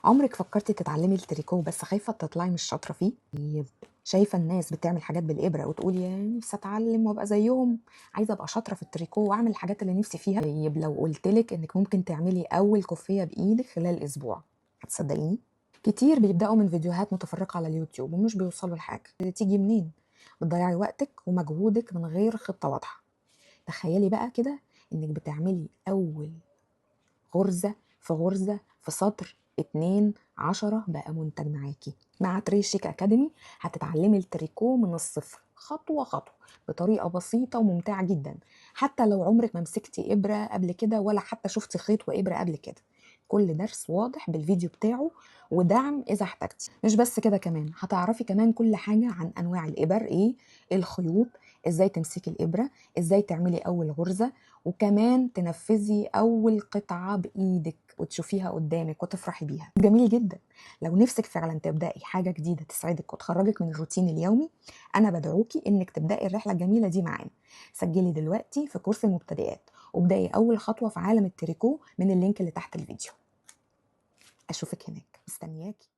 عمرِك فكرتِ تتعلمي التريكو بس خايفة تطلعي مش شاطرة فيه؟ طيب شايفة الناس بتعمل حاجات بالإبرة وتقولي ياه نفسي أتعلم وأبقى زيهم، عايزة أبقى شاطرة في التريكو وأعمل الحاجات اللي نفسي فيها. طيب لو قُلت لِك إنِك ممكن تعملي أول كوفية بإيدِك خلال أسبوع، هتصدقيني؟ كتير بيبدأوا من فيديوهات متفرقة على اليوتيوب ومش بيوصلوا لحاجة، تيجي منين؟ بتضيّعي وقتِك ومجهودِك من غير خطة واضحة. تخيلي بقى كده إنِك بتعملي أول غرزة في غرزة في سطر 2 10 بقى منتج معاكي. مع تريشيك أكاديمي هتتعلمي التريكو من الصفر خطوة خطوة بطريقة بسيطة وممتعة جدا، حتى لو عمرك ما مسكتي إبرة قبل كده ولا حتى شفتي خيط وإبرة قبل كده. كل درس واضح بالفيديو بتاعه ودعم إذا احتجتي. مش بس كده، كمان هتعرفي كمان كل حاجة عن أنواع الإبر إيه، الخيوط، إزاي تمسكي الإبرة، إزاي تعملي أول غرزة، وكمان تنفذي أول قطعة بإيدك وتشوفيها قدامك وتفرحي بيها. جميل جدا. لو نفسك فعلا تبدأي حاجة جديدة تسعدك وتخرجك من الروتين اليومي، أنا بدعوكي إنك تبدأي الرحلة الجميلة دي معانا. سجلي دلوقتي في كورس المبتدئات وابدأي أول خطوة في عالم التريكو من ال link اللي تحت الفيديو. أشوفك هناك، مستنياكي.